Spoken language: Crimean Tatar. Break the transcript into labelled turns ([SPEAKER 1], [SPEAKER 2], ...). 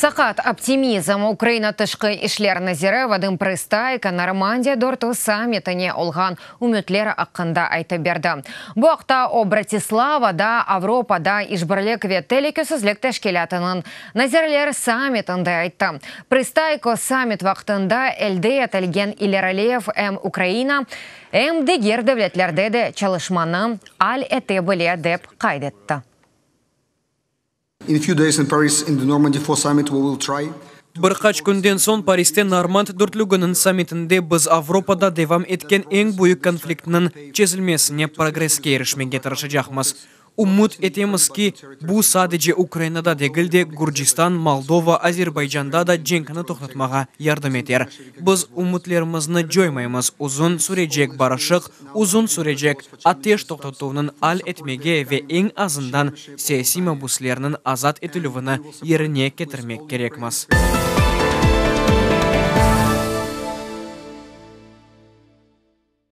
[SPEAKER 1] Saqat optimizm, Ukraina Tışqı işler naziri Vadım Prıstayko Normandiya dörtü sammitine olğan ümütler aqqında aytıp berdi. Bu aqta o Bratislavada Avropada işbirlik ve telükesizlik teşkilâtınıñ nazirler sammitinde ayttı. Prıstayko sammit vaqtında elde etilgen ilerilev em Ukraina, em diger devletlerde de çalışmanı al ete bile, dep qayd etti.
[SPEAKER 2] In few days in Paris in the Normandy 4 summit we will try
[SPEAKER 3] Bir qaç künden soñ Pariste Normand dörtlüginiñ sammitinde biz Avropada devam etken eñ büyük konfliktniñ çezilmesine progresske irişmege tırışacaqmız. Ümüt etemiz ki, bu sadece Ukrainada degil de, Gürcistan, Moldova, Azerbaycanda da cenkni toqtatmağa yardım eter. Biz ümütlerimizni coymaymız, uzun sürecek barışıq, uzun sürecek ateş toqtatuvnıñ al etmege ve eñ azından siyasiy mabüslerniñ azat etilüvini yerine ketirmek kerekmiz.